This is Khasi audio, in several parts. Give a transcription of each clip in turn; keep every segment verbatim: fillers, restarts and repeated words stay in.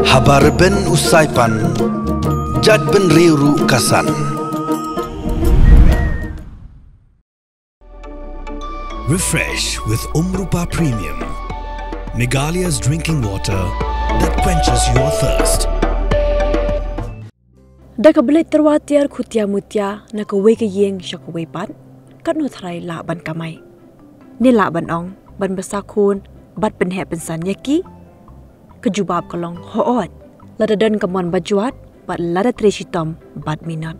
Haba rben u saipan, jait bynriew ruh ka san. Refresh with Umrupa Premium, Meghalaya's drinking water that quenches your thirst. Da kaba leit tyrwa tiar khutia mutia na kawei ka ïing sha kawei pat, katno tharai lah ban kamai? Ne lah ban ong, ban bsa khun bad pynheh pynsan ïa ki? Ka jubab ka long hooid, lada don ka mon ba jwat bad lada trei shitom bad minot.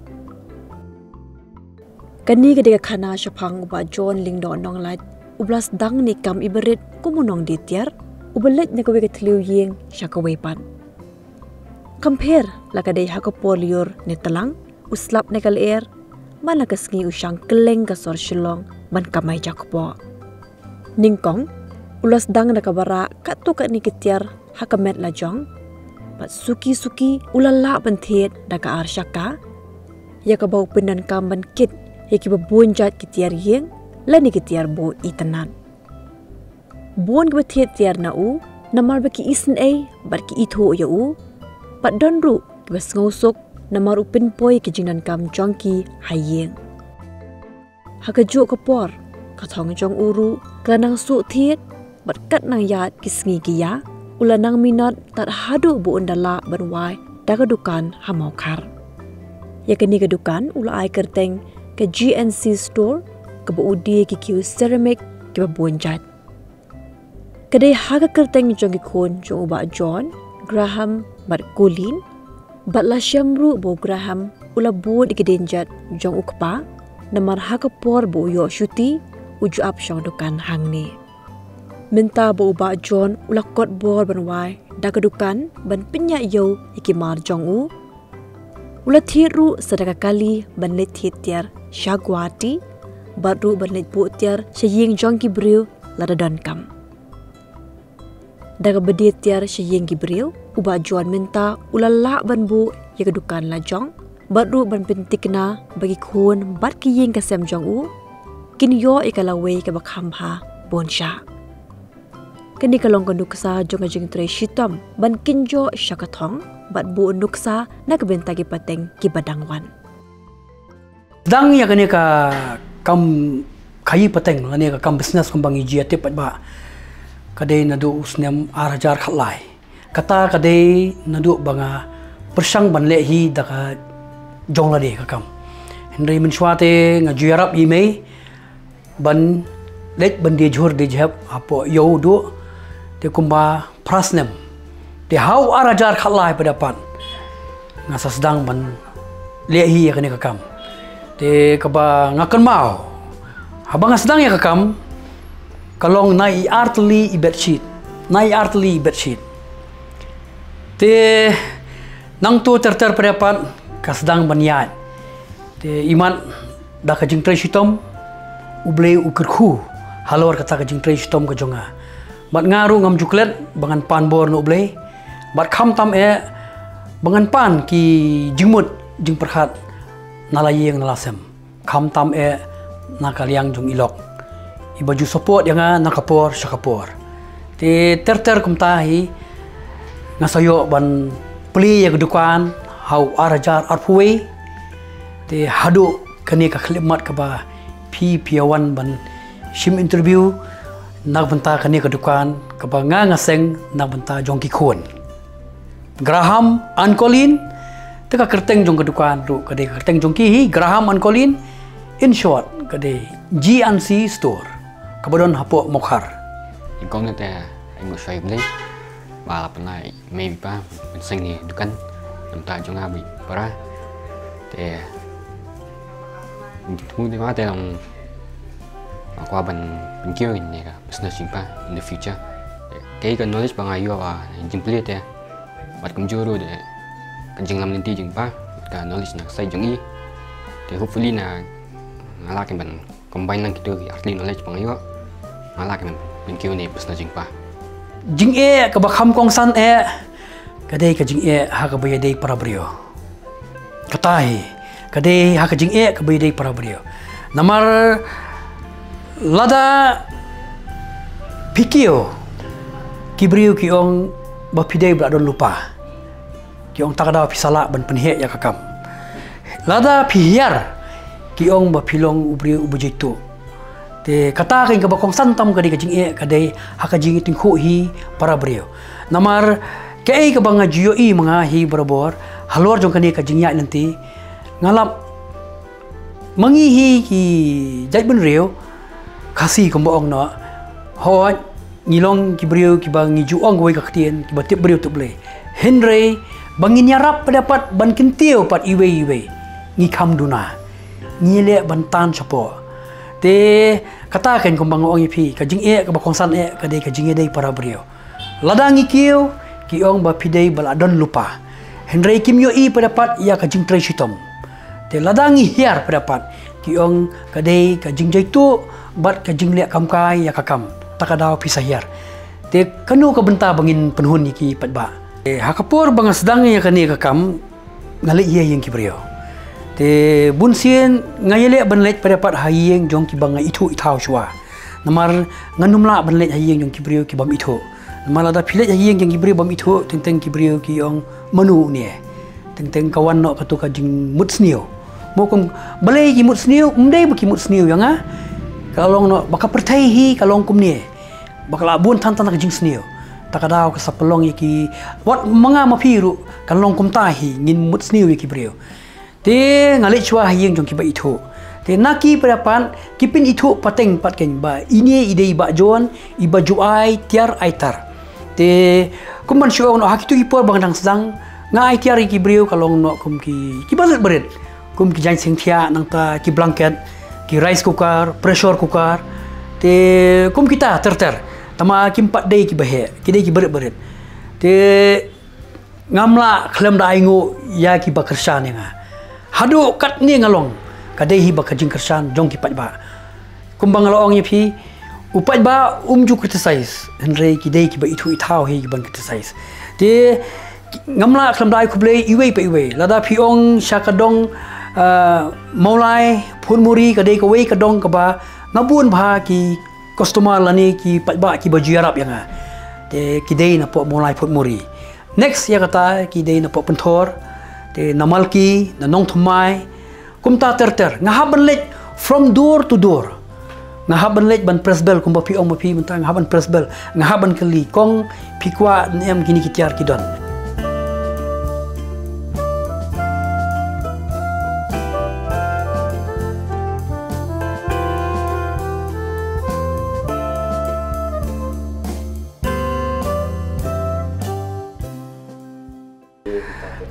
Kane ka dei ka khana shaphang u Bah John Lyngdoh Nonglait, uba la sdang ne kam iba rit kum u nongdie tiar, uba leit na kawei ka thliew ïing sha kawei pat. Kam pher la ka dei ha ka por lyiur ne tlang, u slap ne ka lyer, man la ka sngi u shang kylleng ka sor Shillong ban kamai jakpoh. Nyngkong u la sdang da kaba rah katto katne ki tiar ha ka met la jong, bad suki suki u la lah ban thied da ka ar shaka, ïa kaba u pyndonkam ban kit ïa kiba bun jait ki tiar ïing lane ki tiar buh itynnad. Bun kiba thied tiar na u namar ba ki isynei bad ki ithuh ïa u, bad don ruh kiba sngewsuk namar u pynpoi ki jingdonkam jong ki ha ïing. Ha kajuh ka por, ka thong jong u ruh ka la nang suh thied, bad kat nang ïaid ki sngi ki ïa, u la nang minot tad haduh ba un da lah ban wai da ka dukan ha Mawkhar. Ïa kane ka dukan u la ai kyrteng ka G N C Store, kaba u die ki kiew ceramic kiba bun jait. Ka dei ha ka kyrteng jong ki khun jong u Bah John, Graham bad Colleen, bad la shem ruh ba u Graham u la bud ïa ki dienjat jong u kpa, namar ha ka por ba u ïoh shuti u ju ap shong dukan hangne. Mynta ba u Bah John u la kot bor ban wai da ka dukan ban pynïaid ïew ïa ki mar jong u, u la thied ruh sa da ka kali ban leit thied tiar sha Guwahati, bad ruh ban leit buh tiar sha ïing jong ki briew lada don kam. Da kaba die tiar sha ïing ki briew, u Bah John mynta u la lah ban buh ïa ka dukan la jong, bad ruh ban pynthikna ba ki khun bad ki ïing ka sem jong u kin ïoh ïa ka lawei kaba kham bha bun shah. Kane ka long ka nuksa jong ka jingtrei shitom ban kynjoh sha ka thong bad buh nuksa na ka bynta ki pateng kiba dang wan. Sdang ïa kane ka kam khaïi pateng lane ka kam business kumba ngi ju ïatip pat ba ka dei naduh u snem ar hajar khatlai. Kata ka dei naduh ba nga pyrshang ban leh hi da ka jong lade ka kam. Hynrei mynshuwa te nga ju ïarap ïa i mei ban leit ban die jhur die jhep hapoh ïew duh te kumba phra snem. Te ha u ar hajar khatlai pat da pat nga sa sdang ban leh hi ïa kane ka kam. Te kaba nga kynmaw haba nga sdang ïa ka kam ka long na i artylli i bedsheet, na i artylli i bedsheet. Te nangto ter ter pat da pat ka sdang ban ïaid. Te imat da ka jingtrei shitom U Blei u kyrkhu halor kata ka jingtrei shitom ka jong nga. Bad nga ruh ngam ju klet ba ngan pan bor na U Blei. Bad khamtam eh ba ngan pan ki jingmut jingpyrkhat na la ïing na la sem. Khamtam eh na ka liang jong i lok iba ju support ïa nga na ka por sha ka por. Te ter ter kumta hi nga sa ïoh ban plie ïa ka dukan ha u ar hajar arphew wei. Te haduh kane ka khyllipmat kaba phi phi ïa wan ban shim interview na ka bynta kane ka dukan kaba nga nga seng na ka bynta jong ki khun. Graham and Colleen, te ka kyrteng jong ka dukan ruh ka dei ka kyrteng jong ki hi, Graham and Colleen, in short ka dei G and C Store kaba don hapoh Mawkhar. Nyngkong te ai nguh shuwa ïa U Blei ba la pynlait mei bad pa ban seng ïa ka dukan na ka bynta jong nga bad para. Te thmu te ma te long nga kwah ban pynkiew ïa kane ka business jong pa in the future. Kaei ka knowledge ba nga ïoh ha jingplie te bad kumjuh ruh de ka jinglam lynti jong pa, ka knowledge na ka side jong i. Te hopefully na nga lah ban combine lang kito ki artylli knowledge ba nga ïoh, nga lah ban pynkiew ïa kane ka business jong pa. Jingeh kaba kham kongsan eh ka dei ka jingeh ha kaba ïadei para briew. Kata hi ka dei ha ka jingeh kaba ïadei para briew. Namar lada Phi kiew, ki briew ki ong ba phi dei ba la don lypa. Ki ong ta ka daw phi sa lah ban pynheh ïa ka kam. Lada phi hiar, ki ong ba phi long u briew uba jaituh. Te kata ka ïing kaba kongsan tam ka dei ka jingeh ka dei ha ka jingïatyngkhuh hi para briew. Namar kaei kaba nga ju ïohi ma nga hi barabor halor jong kane ka jingïaid lynti, nga lap ma ngi hi ki jaitbynriew Khasi kumba ong noh, hooid, ngi long ki briew kiba ngi ju ong kawei ka ktien kiba tip briew tip Blei. Hynrei ba ngin ïarap pat da pat ban kyntiew pat iwei iwei, ngi kham duna, ngi leh ban tan shapoh. Te kata kein kumba nga ong ïa phi, ka jingeh kaba kongsan eh ka dei ka jingïadei para briew. Lada ngi kiew, ki ong ba phi dei ba la don lypa. Hynrei kim ïohi pat da pat ïa ka jingtrei shitom. Te lada ngi hiar pat da pat, ki ong ka dei ka jingjaituh bad ka jingleh kamkai ïa ka kam. Ta ka daw phi sa hiar. Te kano ka bynta ba ngin pynhun ïa ki paidbah? Te ha ka por ba nga sdang ïa kane ka kam, nga leit hi ha ïing ki briew. Te bunsien nga ïaleh ban leit pat da pat ha ïing jong kiba nga ithuh ithaw shuwa. Namar ngan ym lah ban leit ha ïing jong ki briew ki bym ithuh. Namar lada phi leit ha ïing jong ki briew bym ithuh, teng teng ki briew ki ong mano une. Teng teng ka wan noh kato ka jingmut sniew. Mo kum balei ki mut sniew, ym dei ba ki mut sniew ïa nga. Ka long noh ba ka pyrthei hi ka long kumne. Ba ka la bun than than ka jingsniew. Ta ka daw ka sa pynlong ïa ki, wat ma nga ma phi ruh kan long kumta hi, ngin mut sniew ïa ki briew. Te nga leit shuwa ha ïing jong kiba ithuh. Te na ki pat da pat, ki pynithuh pateng pat kein ba ine i dei i Bah John, iba ju ai tiar ai tar. Te kum ban shu ong noh ha kito ki por ba nga dang sdang, nga ai tiar ïa ki briew ka long noh kum ki, kiba rit barit. Kum ki jaiñ sngewthiah, nangta ki blanket, ki rice cooker, pressure cooker. Te kum kita ter ter. Tangba kim pat dei kiba heh, ki dei kiba rit barit. Te ngam lah khlem da ainguh ïa kiba kyrshan ïa nga. Haduh katne nga long, ka dei hi ba ka jingkyrshan jong ki paidbah. Kumba nga la ong ïa phi, u paidbah um ju criticize, hynrei ki dei kiba ithuh ithaw hi kiban criticize. Te ngam lah khlem da ai khublei iwei pa iwei. Lada phi ong sha ka dong, ah, Mawlai Photmuri, ka dei kawei ka dong kaba nga bun bha ki customer lane ki paidbah kiba ju ïarap ïa nga. Te ki dei na poh Mawlai Photmuri. Next ïa kata ki dei na poh Pynthor, te na Malki, na Nongthymmai, kumta ter ter. Nga hap ban leit from door to door. Nga hap ban leit ban press bell kumba phi ong ma phi mynta, nga hap ban press bell. Nga hap ban kylli, kong, phi kwah ne em kine ki tiar ki don.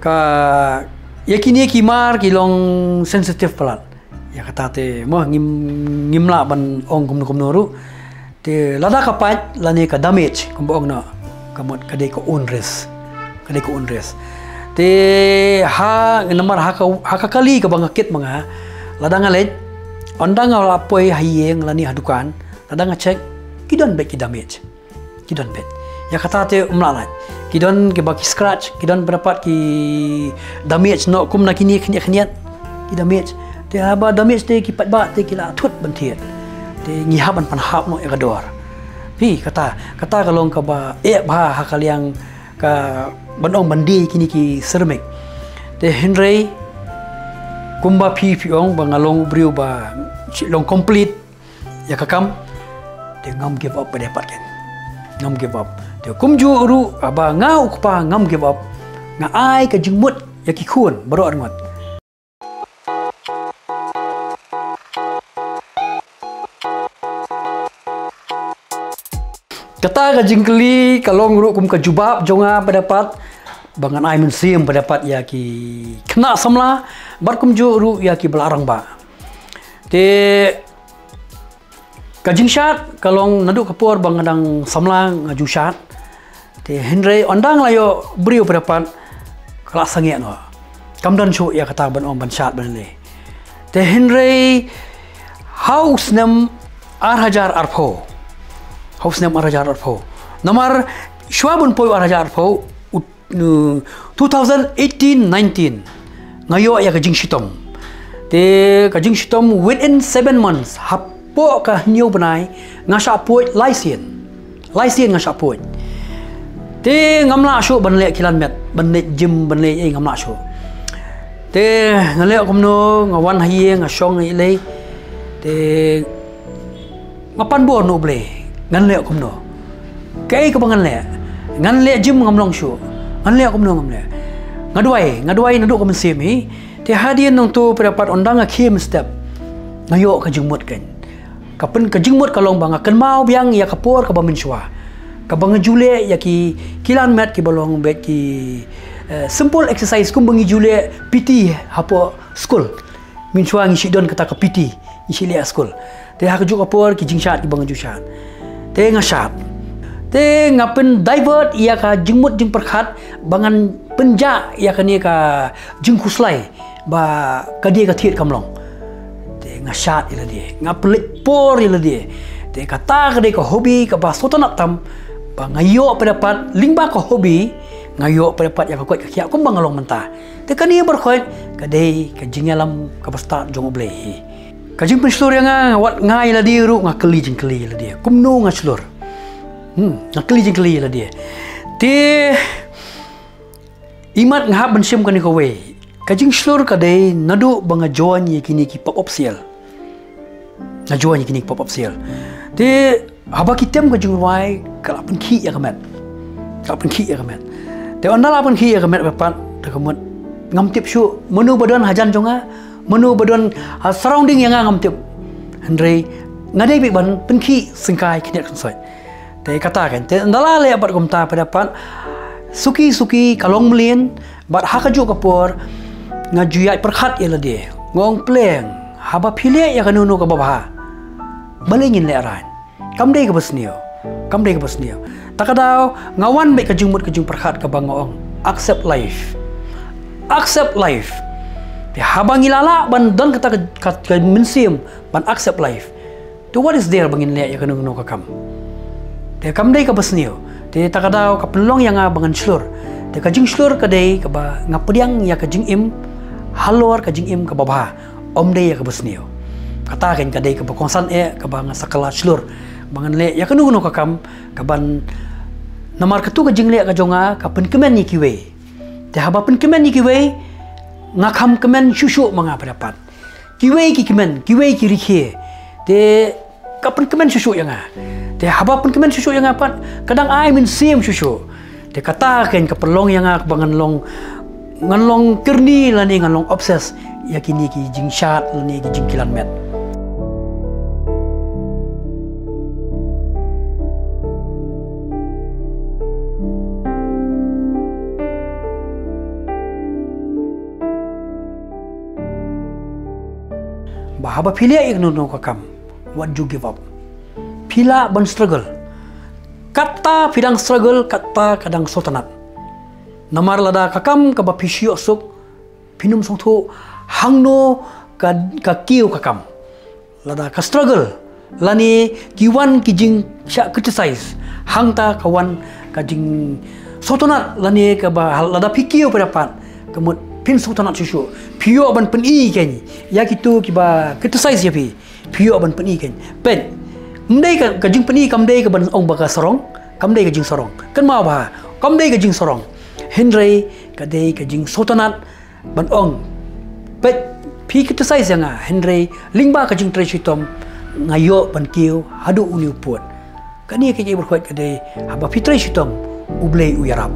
Ka, ïa kine ki mar ki long sensitive palat. Ïa kata te mo ngim, ngim lah ban ong kumno kumno ruh. Te lada ka pait lane ka damage kumba ong noh, ka mut ka dei ka own risk. Ka dei ka own risk. Te ha namar ha ka, ha ka kali kaba nga kit ma nga, lada nga leit, ynda nga la poi ha ïing lane ha dukan, lada nga check, ki don beit ki damage. Ki don beit. Ïa kata te um lah lait. Ki don kiba ki scratch, ki don pat da pat ki damage noh kum na kine khyndiat khyndiat. Ki damage. Te haba damage te ki paidbah te ki la thut ban thied. Te ngi hap ban pynhap noh ïa ka dor. Phi kata, kata ka long kaba eh bha ha ka liang ka ban ong ban die kine ki ceramic. Te hynrei kumba phi phi ong ba nga long u briew ba shi long complete ïa ka kam, te ngam give up pat da pat kein. Ngam give up. Te kumjuh ruh haba nga u kpa ngam give up, nga ai ka jingmut ïa ki khun baroh arngut. Kata ka jingkylli ka long ruh kum ka jubab jong nga pat da pat, ba ngan ai mynsiem pat da pat ïa ki khynnah samla, bad kumjuh ruh ïa kiba la rangbah. Te ka jingshad ka long naduh ka por ba nga dang samla nga ju shad. Te hynrei ynda nga la ïoh briew pat da pat, ka la sangeh noh. Kam don shuh ïa kata ban ong ban shad ban leh. Te hynrei ha u snem ar hajar arphew. Ha u snem ar hajar arphew. Namar shuwa ban poi ar hajar arphew, u, u, two thousand eighteen nineteen, nga ïoh ïa ka jingshitom. Te ka jingshitom within seven months, hapoh ka hynñiew bnai, nga shah poi lai sien. Lai sien nga shah poi. Te ngam lah shuh ban leh kilan met, ban leh gym, ban leh ei, ngam lah shuh. Te nga leh kumno, nga wan ha ïing, nga shong ei lei. Te nga pan bor na U Blei, ngan leh kumno. Kaei kaba ngan leh, ngan leh gym ngam long shuh, ngan leh kumno ngam leh. Nga duwai, nga duwai naduh ka mynsiem hi. Te hadien nangto pat ynda nga khie mynstep, nga ïoh ka jingmut keiñ. Ka pyn, ka jingmut ka long ba nga kynmaw biang ïa ka por kaba mynshuwa, kaba nga ju leh ïa ki, kilan met kiba long beit ki, eh, simple exercise kumba ngi ju leh P T hapoh skul. Mynshuwa ngi shu don kata ka P T, ngi shu leh ha skul. Te ha kajuh ka por ki jingshad kiba nga ju shad, te nga shad. Te nga pyn divert ïa ka jingmut jingpyrkhat ba ngan pynjah ïa kane ka jingkhuslai ba ka die ka thied kam long. Te nga shad ïa lade, nga pynleit por ïa lade. Te kata ka dei ka hobby kaba sngewtynnat tam, ba nga ïoh pat da pat lyngba ka hobby, nga ïoh pat da pat ïa ka koit ka khiah kumba nga long mynta. Te kane baroh khoit ka dei ka jingïalam kaba stad jong U Blei hi. Ka jingpynshlur ïa nga, wat nga ïa lade ruh nga kylli jingkylli ïa lade, kumno nga shlur. Hmm, nga kylli jingkylli ïa lade. Te imat nga hap ban shim kane kawei. Ka jingshlur ka dei naduh ba nga join ïa kine ki pop up sale. Nga join ïa kine ki pop up sale. Te haba ki tem ka jingrwai, ka la pynkhih ïa ka met. Ka la pynkhih ïa ka met. Te ynda la pynkhih ïa ka met pat, te ka mut ngam tip shuh mano ba don hajan jong nga, mano ba don ha surrounding ïa nga ngam tip. Hynrei nga dei beit ban pynkhih syngkai khyndiat khynsoit. Te kata keiñ, te ynda la leh bad kumta pat da pat, suki suki ka long mlien, bad ha kajuh ka por nga ju ïaid pyrkhat ïa lade. Nga ong pleng, haba phi leh ïa kano kano kaba bha, balei ngin lehraiñ? Kam dei kaba sniew. Kam dei kaba sniew. Ta ka daw nga wan beit ka jingmut ka jingpyrkhat kaba nga ong, accept life. Accept life. Te haba ngi la lah ban don kata ka, ka, ka mynsiem ban accept life, te what is there ba ngin leh ïa kano kano ka kam? Te kam dei kaba sniew. Te ta ka daw ka pynlong ïa nga ba ngan shlur. Te ka jingshlur ka dei kaba nga pdiang ïa ka jingim halor ka jingim kaba bha, ym dei ïa kaba sniew. Kata keiñ ka dei kaba kongsan eh kaba nga sa kylla shlur ba ngan leh ïa kano kano ka kam, kaban, namar katu ka jingleh ka jong nga ka pynkmen ïa kiwei. Te haba pynkmen ïa kiwei, nga kham kmen shuh shuh ma nga pat da pat. Kiwei ki kmen, kiwei ki rkhie. Te ka pynkmen shuh shuh ïa nga. Te haba pynkmen shuh shuh ïa nga pat, ka dang ai mynsiem shuh shuh. Te kata keiñ ka pynlong ïa nga ba ngan long, ngan long kyrni lane ngan long obsessed ïa kine ki jingshad lane ki jingkilan met. Ba haba phi leh ïa kano kano ka kam, wat ju give up. Phi lah ban struggle. Katta phi dang struggle, katta ka dang sngewtynnat. Namar lada ka kam kaba phi shu ïoh suk, phin ym sngewthuh hangno ka, ka kiew ka kam. Lada ka struggle lane ki wan ki jingshah criticize, hangta ka wan ka jingsngewtynnat lane kaba lada phi kiew pat da pat, ka mut phin sngewtynnat shuh shuh. Phi ïoh ban pyni keiñ ïa kito kiba criticize ïa phi. Phi ïoh ban pyni keiñ. Peit, ym dei ka, ka jingpyni kam dei kaban ong ba ka sarong, kam dei ka jingsarong. Kynmaw bha, kam dei ka jingsarong. Hynrei ka dei ka jingsngewtynnat ban ong, peit, phi criticize ïa nga, hynrei lyngba ka jingtrei shitom nga ïoh ban kiew haduh une u pud. Kane ka jingïeit baroh khoit ka dei, haba phi trei shitom, U Blei u ïarap.